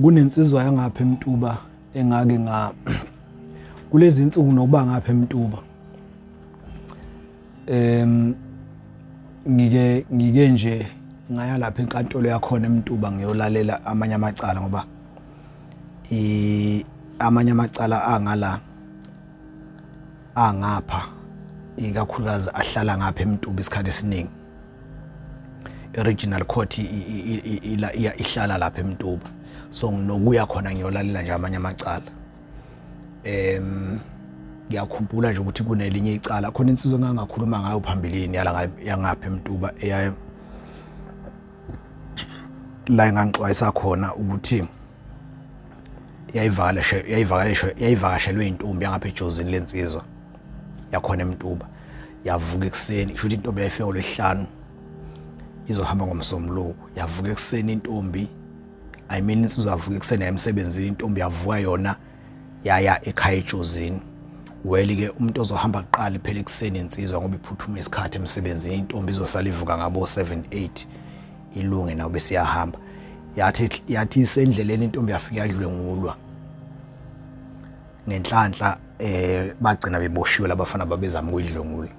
Kunensizwa yangapha eMtuba engake nga kulezi insuku nokuba ngapha eMtuba. Ngike nje ngaya lapha enkantolo yakhona eMtuba ngiyolalela amanye amacala ngoba amanye amacala angala angapha ikakhulukazi ahlala ngapha eMtuba isikhathi esiningi. I-regional court ihlala lapha eMtuba, so nginokuya khona ngiyolalela nje amanye amacala. Ngiyakhumbula nje ukuthi kunelinye icala khona insizwa engangakhuluma ngayo phambilini yala yangapha eMtuba eyaye la engangixwayisa khona ukuthi yayivakashelwe intombi yangapha eJozini lensizwa yakhona eMtuba. Yavuka ekuseni, kusho ukuthi intombi yayifika ngolwesihlanu izohamba ngomsombuluko. Yavuka ekuseni intombi, I mean insizwa yavuka ekuseni yaya emsebenzini, intombi yavuka yona yaya ekhaya eJozini. Well ke umuntu ozohamba kuqala phela ekuseni insizwa ngoba iphuthuma isikhathi emsebenzini, intombi izosala ivuka ngabo 7 8 ilunge nawo bese iyahamba. Yathi isendleleni intombi yafika yadlwengulwa. Ngenhlanhla bagcina beboshiwe labafana babezama ukuyidlwengula.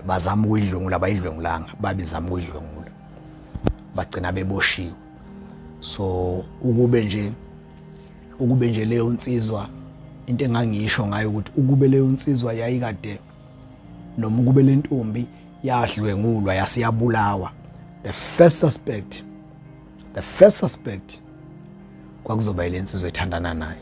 Bazama ukuyidlwengula, abayidlwengulanga, babezama ukuyidlwengula. Bagcina beboshiwe. So ukube nje leyo nsizwa, into engangisho ngayo ukuthi ukube leyo nsizwa yayikade noma ukube le ntombi yadlwengulwa yasiyabulawa, the first suspect kwakuzoba ile nsizwa ethandana nayo.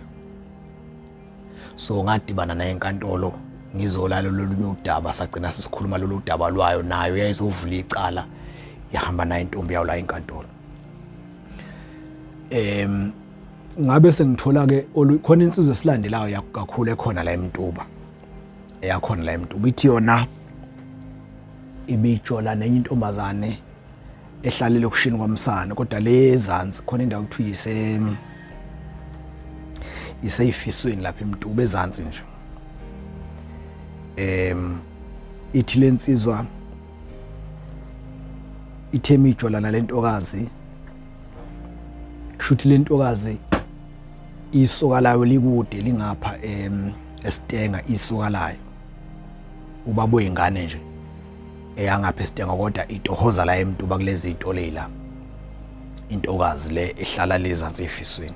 So ngadibana naye enkantolo ngizolala lolunye udaba, sagcina sisikhuluma lolu daba lwayo, nayo yayizovula icala, yahamba naye intombi yayo la enkantolo. Ngabe sengithola ke khona insizwa esilandelayo kakhulu ekhona la eMtuba, eyakhona la eMtuba, ithi yona ibijola nenye intombazane ehlala elokishini kwaMsane, kodwa le ezansi khona indawo kuthiwa iseyifisweni lapha eMtuba ezansi nje. Ithi lensizwa ithe mijola nalentokazi, kushuthi lentokazi isoka layo likude lingapha eStenga, isoka layo ubaba oyingane nje eyangapha eStenga, kodwa itohoza la eMtuba kulezi zitolo la intokazi le ehlala lezansi efisweni.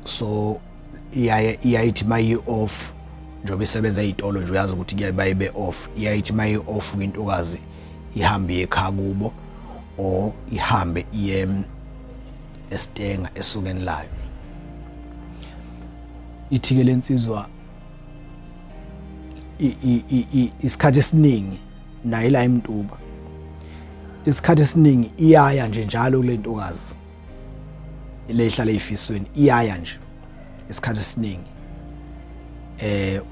So iyaye iyayithi mayi off njengoba isebenza ezitolo nje, uyazi ukuthi kuyaye bayibe off, iyayithi mayi off kwintokazi ihambe iye ekhaya kubo or ihambe iye eStenga esukeni layo. Ithi ke lensizwa isikhathi esiningi naye la eMtuba isikhathi esiningi iyaya nje njalo kule ntokazi lehlala efisweni, iyaya nje isikhathi esiningi.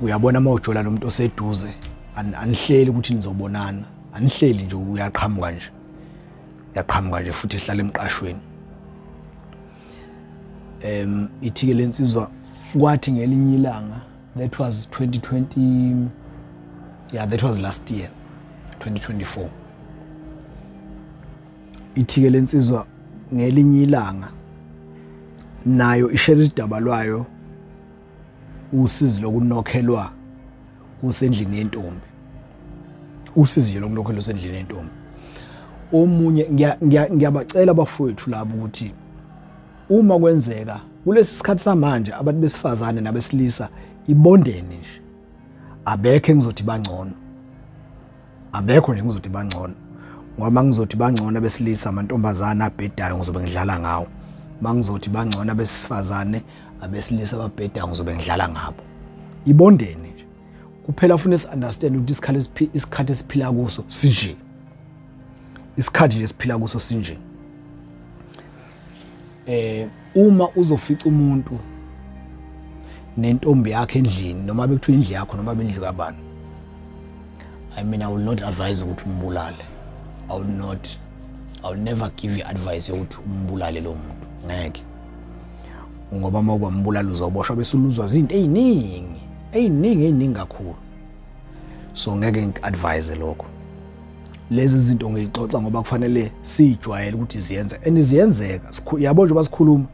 Uyabona mawujola nomuntu oseduze, anihleli ukuthi nizobonana, anihleli nje, uyaqhamuka nje, uyaqhamuka nje futhi ehlala emqashweni. Ithi ke lensizwa kwathi ngelinye ilanga, that was 2020, yeah, that was last year 2024, ithi ke lensizwa ngelinye ilanga nayo ishare idaba lwayo usizi lokunokhelwa usendlini yentombi, usizi nje lokunokhelwa usendlini yentombi. Omunye ngiyabacela abafowethu labo ukuthi uma kwenzeka kulesi sikhathi samanje abantu besifazane nabesilisa ibondeni nje, abekho engizothi bangcono, abekho nje ngizothi bangcono, ngoba ngizothi bangcono abesilisa amantombazana abhedayo ngizobe ngidlala ngawo, mangizothi bangcono abesifazane abesilisa ababhedayo ngizobe ngidlala ngabo. Ibondeni nje kuphela, funa si understand ukuthi isikhathi esiphila kuso sinje, isikhathi nje esiphila kuso sinje. Uma uzofica umuntu nentombi yakhe endlini, noma bekuthiwa indlu yakho noma bendlu kabani, I mean, I will not advise ukuthi umbulale. I will not, I will never give you advice yokuthi umbulale lo muntu, ngeke, ngoba uma ukwambulala uzoboshwa bese uluzwa izinto eziningi eziningi eziningi kakhulu. So ngeke ngi-advise lokho. Lezi zinto ngiyixoxa ngoba kufanele sijwayele ukuthi ziyenze and ziyenzeka. Yabo nje basikhuluma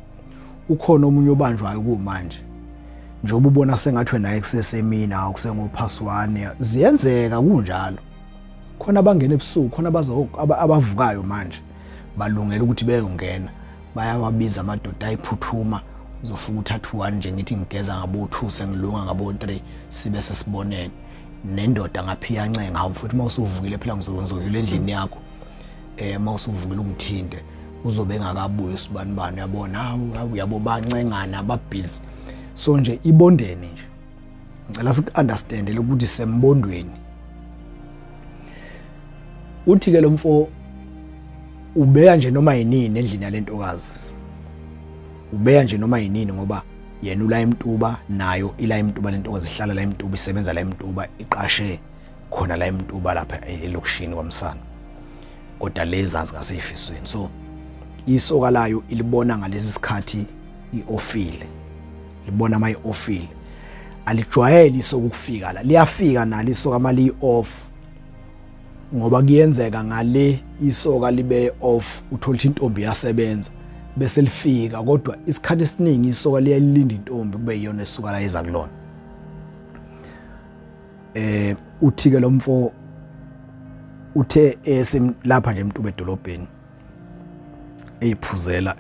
ukhona omunye obanjwayo kumanje njengoba ubona sengathi wena ekusesemini akusengophaswane, ziyenzeka kunjalo. Khona abangena ebusuku, khona abazo abavukayo manje balungela ukuthi beyongena, bayawabiza amadoda ayiphuthuma, uzofika uthatha u-1 nje, ngithi ngigeza ngabo-2 sengilunga ngabo-3 sibe sesibonene nendoda ngapha iyancenga, hawu mfowethu, uma usuvukile phela ngizodlula endlini yakho, uma usuvukile ungithinte, uzobe engakabuyi usibanibani, uyabona, hawu uyabo, bancengana babhizi. So nje ibondeni nje ngicela siku-understandele ukuthi sembondweni. Uthi-ke lo mfo ubeya nje noma yinini endlini yalentokazi, ubeya nje noma yinini ngoba yena ula eMtuba, nayo ila eMtuba lentokazi, ihlala la eMtuba, isebenza la eMtuba, iqashe khona la eMtuba lapha elokishini kwaMsana, kodwa le ezansi ngaseyifisweni. So isoka layo ilibona ngalesi sikhathi iofile, libona uma iofile, alijwayele isoka ukufika la, liyafika nalo isoka uma liyi-off, ngoba kuyenzeka ngale isoka libe off, uthola ukuthi intombi iyasebenza bese lifika, kodwa isikhathi esiningi isoka liyayilinda intombi kube iyona esuka la iza kulona. Uthi ke lo mfo uthe esemlapha nje eMtuba edolobheni eyiphuzela,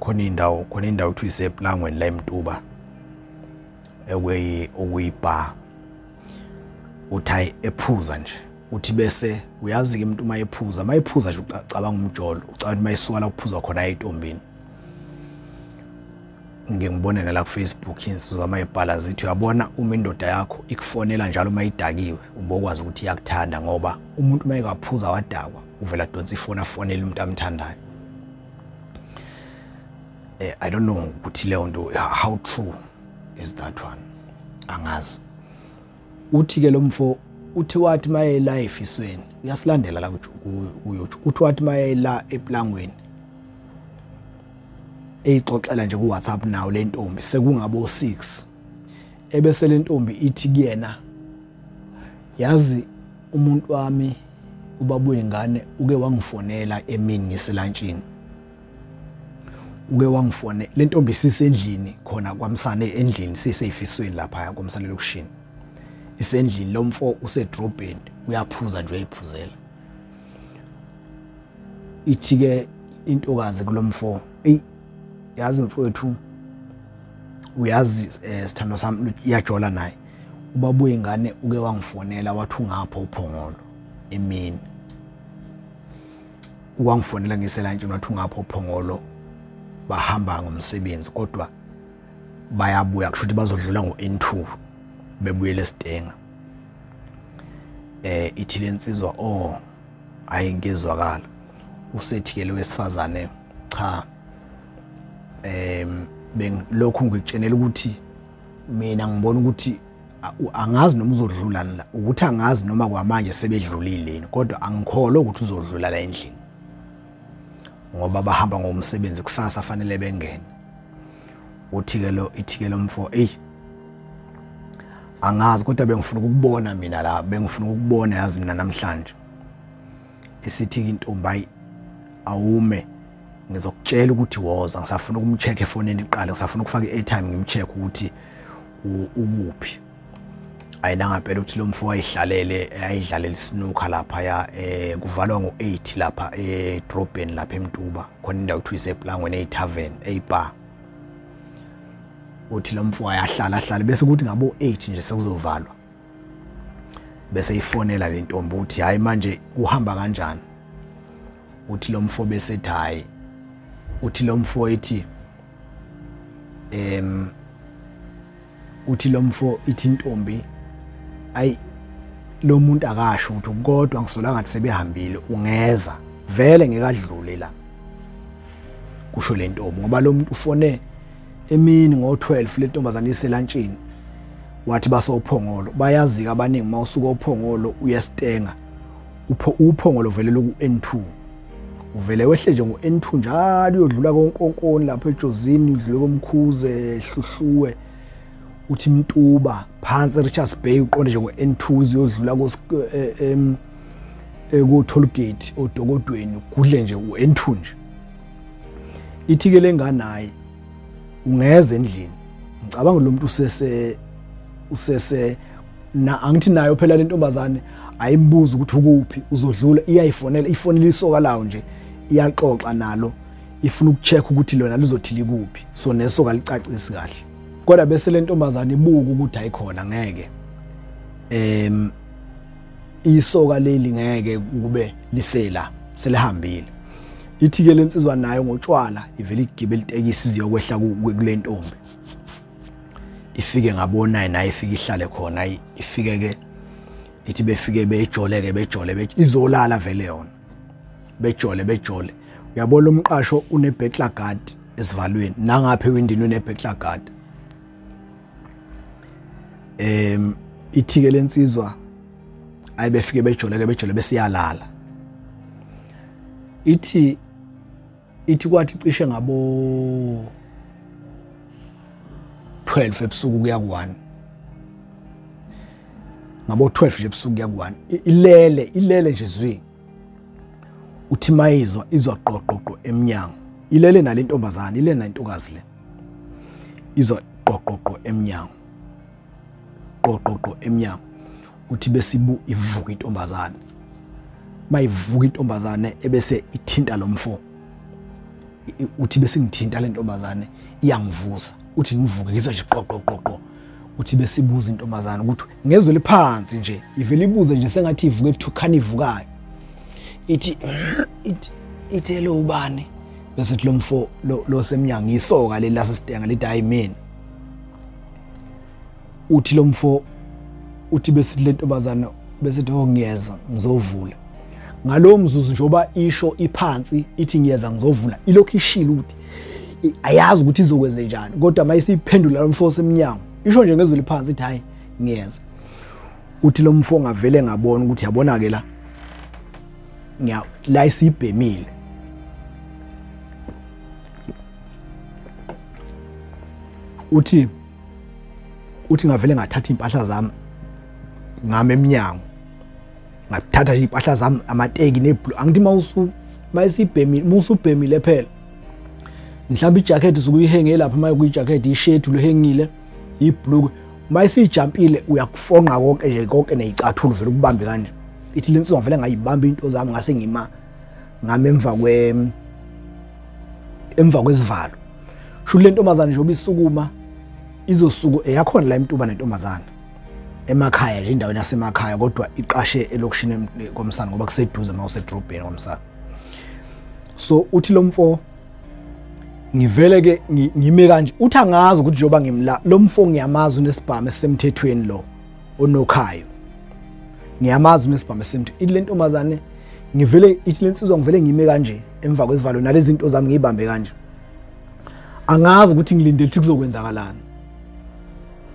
khona indawo kuthiwa iseplangweni la eMtuba, ekuyi okuyibar. Uthi hayi, ephuza nje, uthi bese uyazi ke umuntu uma ephuza, uma ephuza nje ucabanga umjolo, ucabanga ukuthi mayisuka la kuphuzwa khona ayintombini. Ngike ngibone nala ku Facebook insizwa mayibhala zithi, uyabona uma indoda yakho ikufonela njalo uma idakiwe, ubokwazi ukuthi iyakuthanda, ngoba umuntu uma engaphuza wadakwa uvela adonsa ifoni afonele umuntu amthandayo. I don't know ukuthi leyo nto, how true is that one, angazi. Uthi ke lo mfo uthi wathi maye la efisweni, uyasilandela la ku YouTube, uthi wathi maye la eplangweni eyixoxela nje ku WhatsApp nawo le ntombi, sekungabo 6, ebese le ntombi ithi kuyena, yazi umuntu wami ubaba wengane uke wangifonela emini ngiselantshini, uke wangifone le ntombi isisendlini khona kwaMsane, endlini siseyifisweni lapha kwaMsane lokushini, isendlini, lo mfo usedrobheni uyaphuza nje, uyayiphuzela. Ithi ke intokazi kulomfo, ey yazi mfowethu, uyazi sithandwa sami, iyajola naye, ubaba wengane uke wangifonela wathi ungapho uPhongolo emini, ukwangifonela ngiselantshini wathi ungapho uPhongolo, bahamba ngomsebenzi kodwa bayabuya, kusho ukuthi bazodlula ngo-N2 bebuyele esitenga. Ithi lensizwa, oh hayi, ngizwakala. Usethi ke lo wesifazane, cha, lokhu ngikutshenela ukuthi mina ngibona ukuthi angazi noma uzodlula la, ukuthi angazi noma kwamanje sebedlulile yini, kodwa angikholwa ukuthi uzodlula la endlini ngoba bahamba ngomsebenzi, kusasa fanele bengene. Uthi ke lo, ithi ke lo mfo, ey angazi, kodwa bengifuna ukukubona mina la, bengifuna ukukubona yazi mina namhlanje. Isithi intombi, hayi awume ngizokutshela ukuthi woza, ngisafuna ukumcheck efonini iqala, ngisafuna ukufaka i-airtime ngimcheck ukuthi ukuphi. Ayinangampela ukuthi lo mfo wayihlalele, ayidlalela isnooker lapha ya, kuvalwa ngo8 lapha edrobheni lapha eMtuba, khona indawo kuthiwa iseplangweni eyi-tavern, eyi-bar. Uthi lo mfo ayahlala ahlale, bese kuthi ngabo 8 nje sekuzovalwa, bese ifonela le ntombi uthi hayi manje kuhamba kanjani. Uthi lo mfo bese ethi hayi, uthi lo mfo ethi uthi lo mfo, ithi intombi, ayi lo muntu akasho ukuthi, kodwa ngisola ngathi sebehambile, ungeza vele ngekadlule la, kusho le ntombi, ngoba lo muntu ufone emini ngo-12 le ntombazane iselantshini, wathi basoPhongolo. Bayazika abaningi, uma usuka oPhongolo uyesitenga, uPhongolo vele loku-N2, uvele wehle nje ngo-N2 njalo, uyodlula konkonkoni lapho eJozini, udlule koMkhuze, Hluhluwe, uthi Mtuba phansi Richards Bay, uqonde nje ngo-N2 uziyodlula ko ku toll gate odokodweni ugudle nje u-N2 nje. Ithi ke lengane hayi ungeza endlini, ngicabanga lo muntu usese na angithi nayo phela lentombazane ayimbuza ukuthi ukuphi, uzodlula iyayifonela, ifonela isoka lawo nje, iyaxoxa nalo, ifuna ukucheck ukuthi lona lizothi likuphi. So nesoka licacisi kahle, kodwa bese lentombazane ibuka ukuthi ayikhona, ngeke isoka leli ngeke kube lisela selihambile. Ithi ke lensizwa nayo ngotshwala ivele igibele itekisi iziyokwehla kule ntombi, ifike ngabona naye, ifike ihlale khona, ifike ke ithi befike bejole ke bejole, izolala vele yona, bejole bejole. Uyabona umqasho une-burglar guard esivalweni, nangapha ewindini une-burglar guard. Ithi ke lensizwa ayi befike bejole ke bejole besiyalala. Ithi kwathi cishe ngabo 12 ebusuku kuya ku1, ngabo 12 nje ebusuku kuya ku1, ilele nje zwi. Uthi mayizwa izwa qoqoqo emnyango, ilele nale ntombazane, ilele nentokazi le, izwa qoqoqo emnyango, qoqoqo emnyango. Uthi besibu ivuka intombazane, mayivuka intombazane ebese ithinta lo mfo. Uthi bese ngithinta le ntombazane iyangivusa, uthi ngivuke ngizwe nje qoqo qoqo. Uthi besibuza intombazane ukuthi ngezwe liphansi nje, ivele ibuze nje sengathi ivuke ebuthukhani ivukayo, ithi hello ubani? Bese lo mfo lo semnyango isoka leli lasesidenga lithi hayi mina. Uthi lo mfo, uthi besithi le ntombazane besithi oh ngiyeza ngizovula. Ngalowo mzuzu njengoba isho iphansi ithi ngiyeza ngizovula, ilokhu ishilo ukuthi ayazi ukuthi izokwenze njani, kodwa mayisiphendula lo mfo osemnyango isho nje ngezwi liphansi ithi hayi ngiyeza. Uthi lo mfo ngavele ngabona ukuthi yabona ke la ngiya la isibhemile. Uthi ngavele ngathatha impahla zami ngami eminyango, ngathatha nje impahla zami, amateki nebhlu. Angithi mawusu mayisibhemile, musubhemile phela, mhlawumbe ijacket usukuyihenge lapha, maye kuyijacket ishethi luhengile, ibhlukwe mayisijampile uyakufonqa konke nje, konke nezicathulo vele ukubambe kanje. Ithi lensizwa vele ngayibamba into zami ngase ngima ngami emva kwesivalo. Sho le ntombazane njengoba isukuma izosuku eyakhona la eMtuba nentombazane emakhaya nje, endaweni yasemakhaya, kodwa iqashe elokishini kwamsana ngoba kuseduze uma usedrobheni kwamsana. So uthi lo mfo ngivele ke ngime kanje, uthi angazi ukuthi njengoba ngimla lo mfo ngiyamazi unesibhamu esisemthethweni lo onokhayo, ngiyamazi unesibhamu esisemthethweni. Ithi le ntombazane ngivele, ithi lensizwa ngivele ngime kanje emva kwesivalo nalezi zinto zami ngiyibambe kanje, angazi ukuthi ngilindele ukuthi kuzokwenzakalani.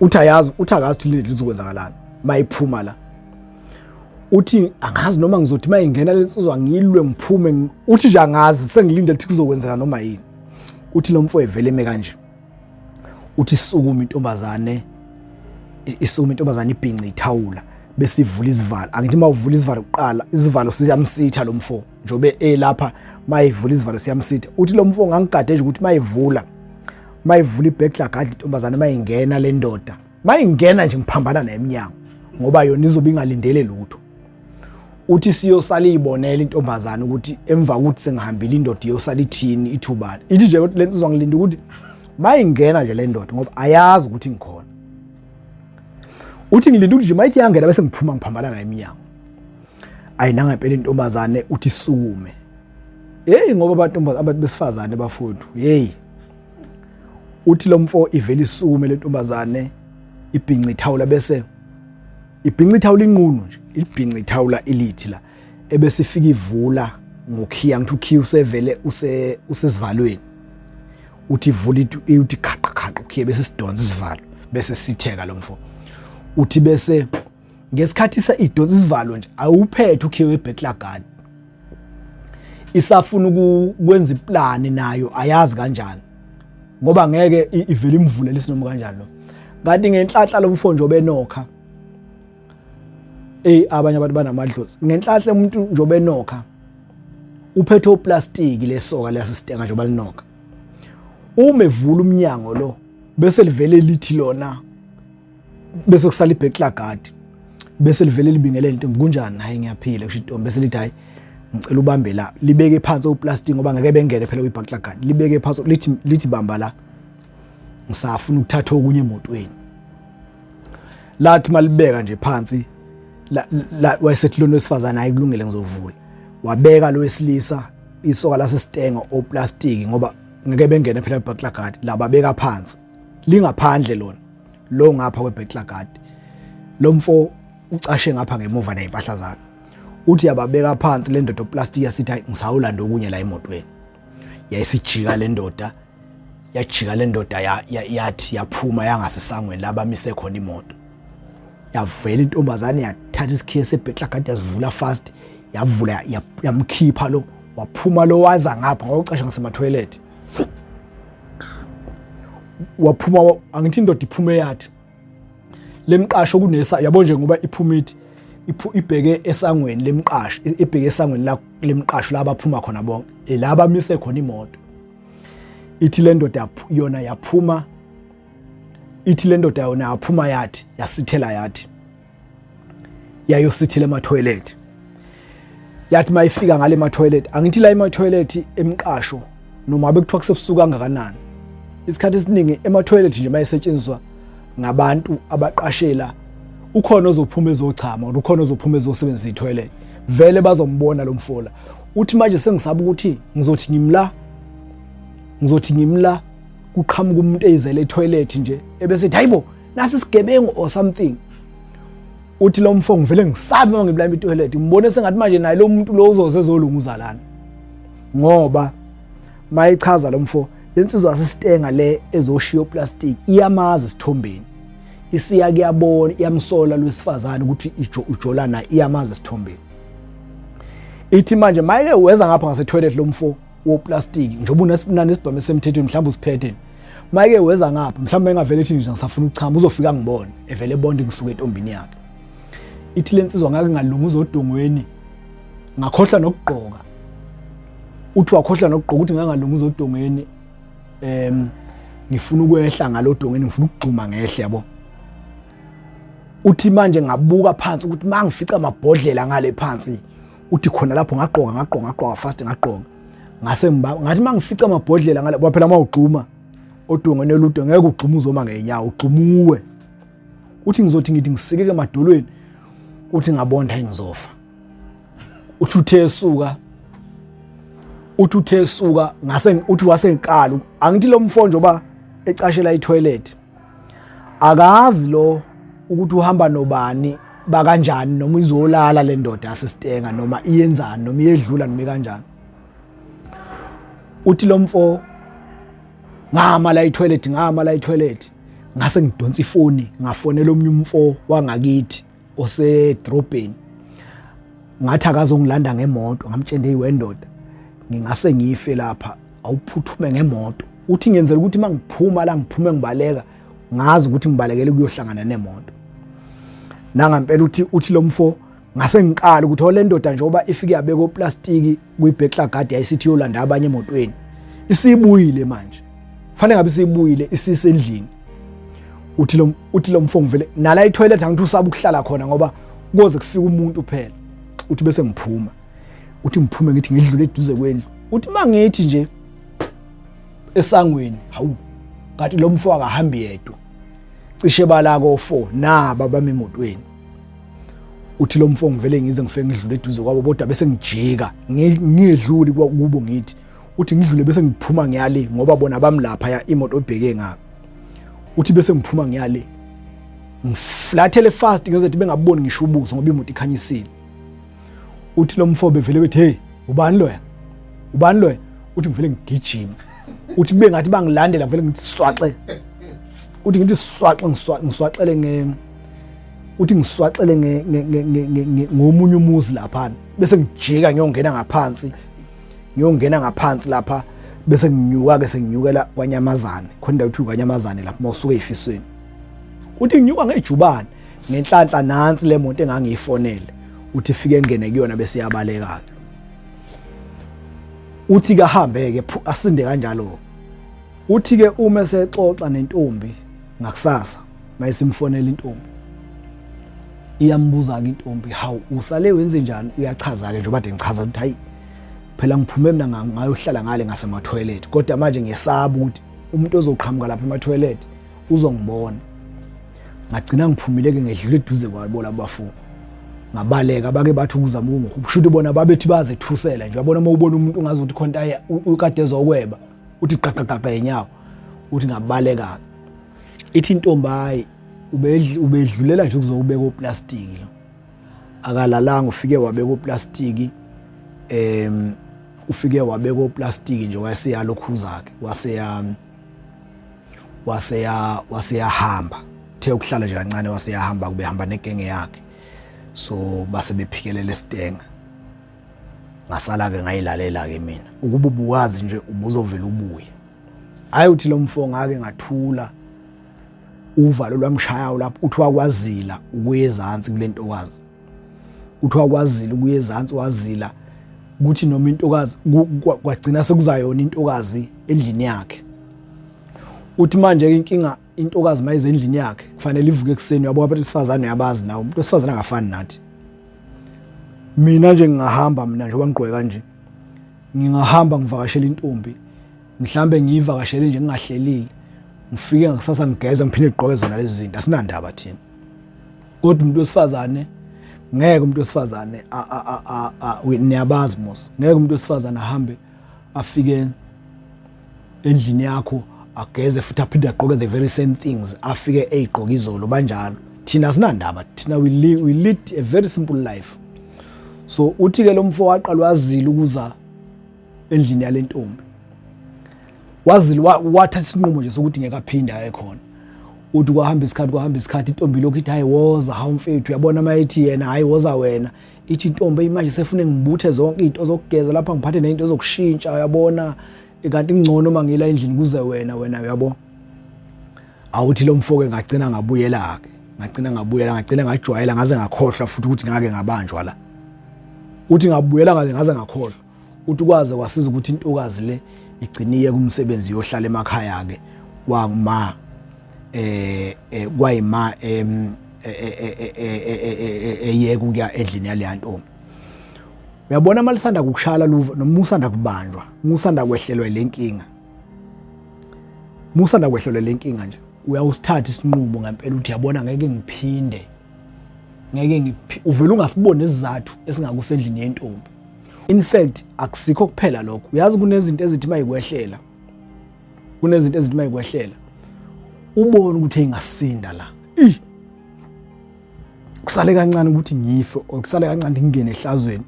Uthi ayazi, uthi akazi ukuthi lindele kuzokwenzakalani mayiphuma la. Uthi angazi noma ngizothi mayingena lensizwa ngilwe ngiphume, uthi nje angazi, sengilindele ukuthi kuzokwenzeka noma yini. Uthi lo mfo evele eme kanje, uthi isukuma intombazane, isukuma intombazane ibhinca ithawula bese ivula izivalo. Angithi mawuvula izivalo kuqala, izivalo siyamsitha lo mfo njobe elapha, mayivula izivalo siyamsitha. Uthi lo mfo ngangigade nje ukuthi mayivula ibhekla gadla intombazane, mayingena le ndoda, mayingena nje ngiphambana naye eminyango ngoba yona izobe ingalindele lutho. Uthi siyosala iyibonela intombazane ukuthi emva kokuthi sengihambile indoda iyosala ithini, ithubani. Ithi nje le nsizwa ngilinda ukuthi mayingena nje le ndoda ngoba ayazi ukuthi ngikhona. Uthi ngilinda ukuthi nje mayithi yangena bese ngiphuma ngiphambana naye eminyango. Ayinangempela intombazane uthi isukume. Hey ngoba abantu besifazane bafowethu, hey. Uthi lo mfo ivele isukume le ntombazane ibhinca ithawula, bese ibhinca ithawula inqunu nje, ibhinca ithawula ilithi la, ebese ifika ivula ngokhiya. Ngithi ukhiya usevele usesivalweni. Uthi ivula ithi khaqa khaqa ukhiya, bese sidonsa isivalo bese sitheka lo mfo. Uthi bese ngesikhathi idonsa isivalo nje awuphethe ukhiye weburglar guard, isafuna ukwenza iplani nayo ayazi kanjani ngoba ngeke ivele imvule lisinoma kanjani lo. Kanti ngenhlanhla lo mfo nje obenokha Ey, abanye abantu banamadlozi. Ngenhlahla umuntu njobe enokha uphethe oplastiki lesoka lasesitenga njengoba linokha. Uma evula umnyango lo bese livele lithi lona, bese kusala ibhekla guard, bese livele libingelele intombi, "Kunjani?" "Hayi, ngiyaphila," kusho intombi. Bese lithi, "Hayi, ngicela ubambe la." Libeke phansi uplastic ngoba ngeke bengene phela kwi-burglar guard. Libeke phansi, lithi, "Bamba la, ngisafuna ukuthatha okunye emotweni." Lathi malibeka nje phansi la, la wayesethi lona wesifazane, "Hayi, kulungile, ngizovula." Wabeka lo wesilisa, isoka lasesitenga, oplastiki ngoba ngeke bengene phela kwi-burglar guard. Lababeka phansi, lingaphandle lona lo ngapha kwe-burglar guard, lo mfo ucashe ngapha ngemuva nezimpahla zakhe. Uthi yababeka phansi le ndoda oplastic, yasithi, "Hayi, ngisawulanda okunye la emotweni." Yayisijika le ndoda, yajika le ndoda, yathi yaphuma yangasesangweni la bamise khona imoto. Yavela intombazane, yathatha isikhiye se-burglar guard, yasivula fast, yavula, yamkhipha lo, waphuma lo, waza ngapha ngokucasha ngasemathoyilethi. Waphuma, angithi indoda iphume yathi lemqasho kunesa yabo nje ngoba iphuma ithi ibheke esangweni lemqasho, ibheke esangweni la lemqasho la baphuma khona bonke, la bamise khona imoto. Ithi le ndoda yona yaphuma, ithi le ndoda yona yaphuma, yathi yasithela, yathi yayosithela ema-toilet. Yathi mayifika ngale ema-toilet, angithi la ema-toilet emqasho noma bekuthiwa kusebusuku kangakanani, isikhathi esiningi ema-toilet nje mayisetshenziswa ngabantu abaqashela, ukhona ozophuma ezochama or ukhona ozophuma ezosebenzisa i-toilet, vele bazombona lo mfola. Uthi manje sengisaba ukuthi ngizothi ngimla kuqhamuka umuntu eyizele etoilet nje, ebese ethi, "Hayibo, nasi isigebengu," or something. Uthi lo mfo, "Ngivele ngisabe uma ngibulala itoilet, ngibone sengathi manje naye lo muntu lo uzoze ezolunguza lana." Ngoba mayichaza lo mfo, lensizwa yasesitenga le ezoshiya oplastic iyamazi esithombeni, isiya kuyabona, iyamsola lwesifazane ukuthi ujola naye, iyamazi esithombeni. Ithi manje mayeke weza ngapha ngase-toilet lo mfo woplastic, njengoba unesibhamu esemthethweni, mhlawumbe usiphethe, mayeke weza ngapha, mhlawumbe engavele ethi nje, "Ngisafuna ukuchama," uzofika ngibone evele ebonde ngisuka entombini yakhe. Ithi lensizwa, "Ngake ngalunguza odongweni, ngakhohlwa nokugqoka." Uthi wakhohlwa nokugqoka. Uthi, "Ngangalunguza odongweni, ngifuna ukwehla ngalodongweni, ngifuna ukugxuma ngehle, yabo." Uthi manje ngabuka phansi ukuthi mangifica amabhodlela ngale phansi. Uthi khona lapho ngagqoka, ngagqoka, ngagqoka fast, ngagqoka, ngase ngathi mangifica amabhodlela ngale kwaphela, mawugxuma odongweni olude ngeke ugxuma uzoma ngeenyawo, ugxumuwe. Uthi ngizothi ngithi ngisikeke emadolweni, uthi ngabonda, hayi, ngizofa. Uthi uthe esuka, uthi uthe esuka ngase, uthi wasengiqala, angithi lo mfo njengoba ecashela itoilet akazi lo ukuthi uhamba nobani, bakanjani, noma izolala le ndoda yasesitenga, noma iyenzani, noma iyedlula, noma kanjani. Uthi lo mfo, "Ngama la itoilet, ngama la itoilet, ngase ngidonsa ifoni, ngafonela omunye umfo wangakithi osedrobheni, ngathi akazongilanda ngemoto. Ngamtshela, 'Hey wendoda, ngingase ngife lapha, awuphuthume ngemoto.' Uthi ngenzela ukuthi mangiphuma la ngiphume ngibaleka, ngazi ukuthi ngibalekele kuyohlangana nemoto nangampela." Uthi lo mfo, "Ngase ngiqala ukuthi le ndoda njengoba ifike yabeka oplastiki kwi-burglar guard, yayisithi yolanda abanye emotweni, isibuyile manje, fanele ngabe isibuyile, isisendlini." Uthi lo mfo, "Ngivele nala itoilet, angithi usaba ukuhlala khona ngoba kuze kufike umuntu phela." Uthi bese ngiphuma, uthi ngiphume ngithi ngidlule eduze kwendlu, uthi mangithi nje esangweni, hawu, kanti lo mfo akahambi yedwa, cishe bala ko 4 naba bami emotweni. Uthi lo mfo, "Ngivele ngize ngifike ngidlule eduze kwabo bodwa, bese ngijika ngiyedluli kubo." Ngithi, uthi ngidlule bese ngiphuma ngiyale ngoba bona bamlapha ya imoto ebheke ngapha. Uthi bese ngiphuma ngiyale, ngiflathele fast ngezethi bengaboni ngisho ubuso ngoba imoto ikhanyisile. Uthi lo mfo bevele bethi, "Hey, ubani loya? Ubani loya?" Uthi ngivele ngigijima, uthi kube ngathi bangilandela, vele ngithi swaxe, uthi ngithi swaxe, ngiswaxele nge uthi ngiswaxele ngomunye umuzi laphana, bese ngijika ngiyongena ngaphansi, ngiyongena ngaphansi lapha, bese nginyuka ke, senginyukela kwanyamazane khona, indawo ethi kwanyamazane lapha mawusuka eyifisweni. Uthi nginyuka ngejubane. Ngenhlanhla nansi le moto engangiyifonele, uthi ifike ngene kuyona bese iyabaleka ke. Uthi kahambe ke asinde kanjalo. Uthi ke uma esexoxa nentombi ngakusasa mayisimfonela intombi, iyambuza ke intombi, hawu usale wenze njani? Uyachaza ke njengoba kade ngichaza ukuthi hayi phela ngiphume mina ngayohlala ngale ngasema-toilet, kodwa manje ngiyesaba ukuthi umuntu ozoqhamuka lapha ema-toilet uzongibona. Ngagcina ngiphumile ke ngedlula eduze kwabo labo bafo, ngabaleka. Abake bathi ukuzama ukungihubha, kusho ukuthi bona babethi bazethusela nje. Uyabona uma ubona umuntu ungazi ukuthi khona ukade ezokweba, uthi qaqaqaqa ngenyawo, uthi ngabaleka. Ithi intombi hayi ubedlulela nje ukuzobeka oplastiki lo, akalalanga, ufike wabeka oplastiki, ufike wabeka oplastiki nje waseyalokhuza ke, waseya waseya waseyahamba. Uthe ukuhlala nje kancane waseyahamba, kube hamba negenge yakhe, so base bephikelela esitenga. Ngasala ke ngayilalela ke mina, ukuba ubuwazi nje ubuzovela ubuye. Hayi uthi lo mfo ngake ngathula, uvalo lwamshaya lapho. Uthi wakwazila ukuya ezansi kule ntokazi, uthi wakwazila ukuya ezansi, wazila ukuthi noma intokazi kwagcina sekuzayona intokazi endlini yakhe. Uthi manje ke inkinga, intokazi mayize endlini yakhe kufanele ivuke ekuseni. Uyabo abantu besifazane, uyabazi nawe, umuntu wesifazane akafani nathi. Mina nje ngingahamba, mina njengoba ngigqoke kanje, ngingahamba ngivakashela intombi, mhlambe ngiyivakashele nje ngingahlelile, ngifike ngakusasa ngigeze ngiphinde ngigqoke zona lezi zinto, asinandaba thina. Kodwa umuntu wesifazane ngeke, umuntu wesifazane niyabazi mos, ngeke umuntu wesifazane ahambe afike endlini yakho ageze futhi aphinde agqoke the very same things afike eyigqoka izolo. Banjalo, thina asinandaba thina, we lead a very simple life. So uthi ke lo mfo waqala wazila ukuza endlini yale ntombi, wazila, wathatha isinqumo nje sokuthi ngeke aphinde aye khona. Uthi kwahamba isikhathi, kwahamba isikhathi, intombi lokhu ithi hayi woza, hawu mfethu, uyabona uma ethi yena hayi woza wena, ithi intombi manje sefune ngibuthe zonke izinto zokugeza lapha, ngiphathe nezinto zokushintsha, uyabona, kanti ngcono uma ngila endlini kuze wena wena uyabo. Awuthi lo mfoke ngagcina ngabuyela ke, ngagcina ngabuyela, ngagcina ngajwayela, ngaze ngakhohlwa futhi ukuthi ngake ngabanjwa la. Uthi ngabuyela ngaze ngaze ngakhohlwa. Uthi kwaze kwasiza ukuthi intokazi le igciniye kumsebenzi yohlala emakhaya ke, kwama kwayima eyeka ukuya endlini yaleya ntombi. Uyabona uma lisanda kukushala luva, noma usanda kubanjwa, uma usanda kwehlelwa le nkinga, uma usanda kwehlelwa le nkinga nje, uyawusithatha isinqumo ngempela ukuthi yabona ngeke ngiphinde, ngeke uvele ungasiboni isizathu esingakusendlini yentombi. In fact akusikho kuphela lokho, uyazi kunezinto ezithi mayikwehlela, kunezinto ezithi mayikwehlela ubone ukuthi engasinda la, i kusale kancane ukuthi ngife, or kusale kancane ngingene ehlazweni,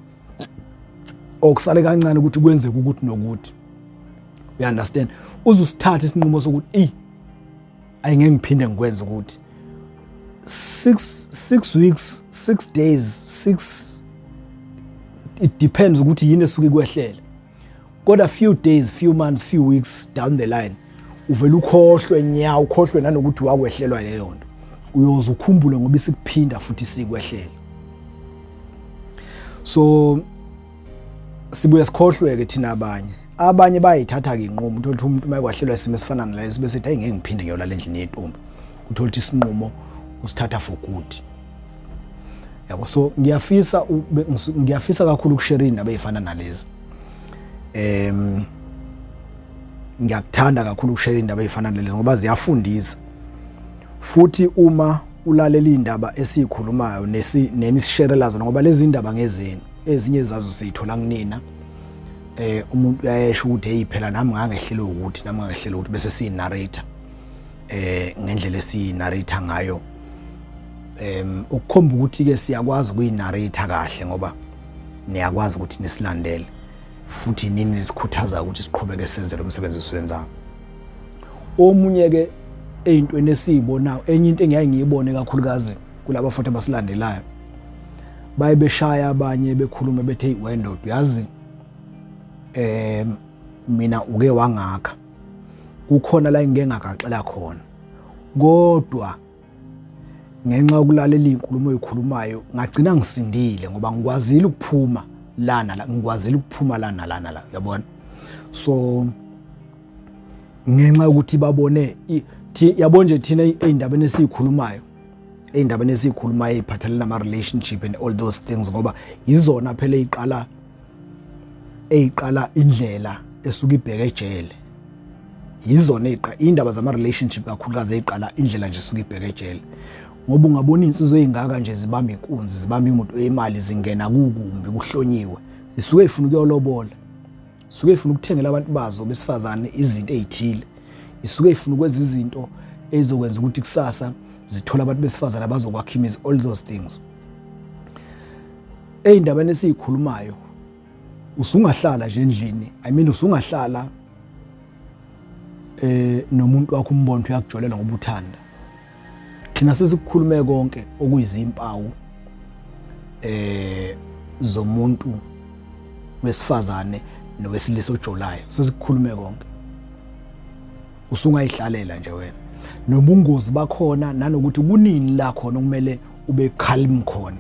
or kusale kancane ukuthi kwenzeke ukuthi nokuthi, you understand? Uzusithatha isinqumo sokuthi i ayingeke ngiphinde ngikwenze ukuthi 6 weeks, 6 days, 6, it depends ukuthi yini esuke ikwehlela, kodwa few days, few months, few weeks down the line uvela ukhohlwe nya, ukhohlwe nanokuthi wakwehlelwa leyo nto. Uyoze ukhumbule ngoba isikuphinda futhi sikwehlela. So sibuye sikhohlwe-ke thina, abanye abanye bayayithatha-ke inqumo. Uthole ukuthi umuntu uma ekwahlelwa isimo esifana naleso bese ethi hayi ngeke ngiphinde ngiyolala endlini yentombi. Uthole ukuthi isinqumo usithatha for good, yabo. So ngiyafisa ngiyafisa kakhulu ukushare indaba ezifana nalezi. Ngiyakuthanda kakhulu ukushare indaba ezifana nalezi ngoba ziyafundisa, futhi uma ulalela indaba esikhulumayo nenisisherela zona, ngoba lezi indaba ngezenu, ezinye zazo siyithola kunina. Umuntu uyayesho ukuthi hey phela nami ngangehlelwe ukuthi, nami ngangehlelwe ukuthi, bese siyi-narrator ngendlela esiyi-narrator ngayo, ukukhomba ukuthi ke siyakwazi ukuyi-narrator kahle, ngoba niyakwazi ukuthi nisilandele futhi nini nisikhuthaza ukuthi siqhubeke senze lo msebenzi esiwenzayo. Omunye ke eyintweni esiyibonayo, enye into engiyaye ngiyibone kakhulukazi kulaba futhi abasilandelayo, baye beshaya abanye bekhuluma bethe hey wendoda, uyazi mina uke wangakha, kukhona la engike ngagaxela khona, kodwa Ngenxa yokulalela izinkulumo oyikhulumayo ngagcina ngisindile ngoba ngikwazile ukuphuma lana la, ngikwazile ukuphuma lana lana la, uyabona. So ngenxa yokuthi babone, yabo nje, thina ey'ndabeni esiyikhulumayo, ey'ndabeni esiyikhulumayo ey'phathelene nama-relationship and all those things, ngoba yizona phela ey'qala indlela esuke ibheke ejele. Yizona ey'qa iy'ndaba zama-relationship kakhulukazi ey'qala indlela nje esuke ibheke ejele, ngoba ungabona iy'nsizwa ey'ngaka nje zibamba inkunzi, zibamba imoto yemali, zingena kukumbi kuhlonyiwe, zisuke y'funa ukuyolobola, isuke ifuna ukuthengela abantu bazo besifazane izinto ezithile, isuke ifuna ukwenza izinto ezokwenza ukuthi kusasa zithola abantu besifazane abazokwakha imizi, all those things. Ey'ndabeni esiyikhulumayo, usungahlala nje endlini, I mean, usungahlala nomuntu wakho umbona uyakujolela ngoba uthanda. Thina sesikukhulume konke okuyizimpawu zomuntu wesifazane nowesilisa ojolayo, sesikukhulume konke. Usungayihlalela nje wena nobungozi bakhona, nanokuthi kunini la khona okumele ube calm khona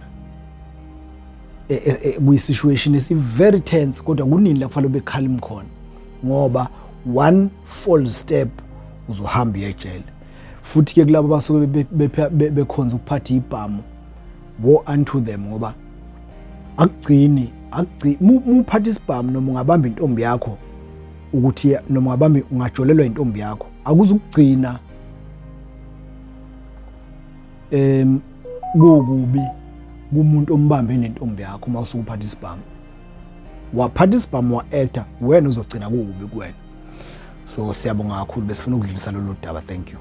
kuyi-situation esi very tense, kodwa kunini la kufanele ube calm khona, ngoba one false step uzohamba uye ejele. Futhi ke kulabo basuke bekhonza ukuphatha ibhamu, woe unto them, ngoba akugcini akugcini muphatha isibhamu noma ungabamba intombi yakho ukuthi noma ungabamba, ungajolelwa intombi yakho, akuzukugcina kukubi kumuntu ombambe nentombi yakho. Uma usuke uphatha isibhamu, waphatha isibhamu, wa-acta, wena uzogcina kukubi kuwena. So siyabonga kakhulu, besifuna ukudlulisa lolu daba. Thank you.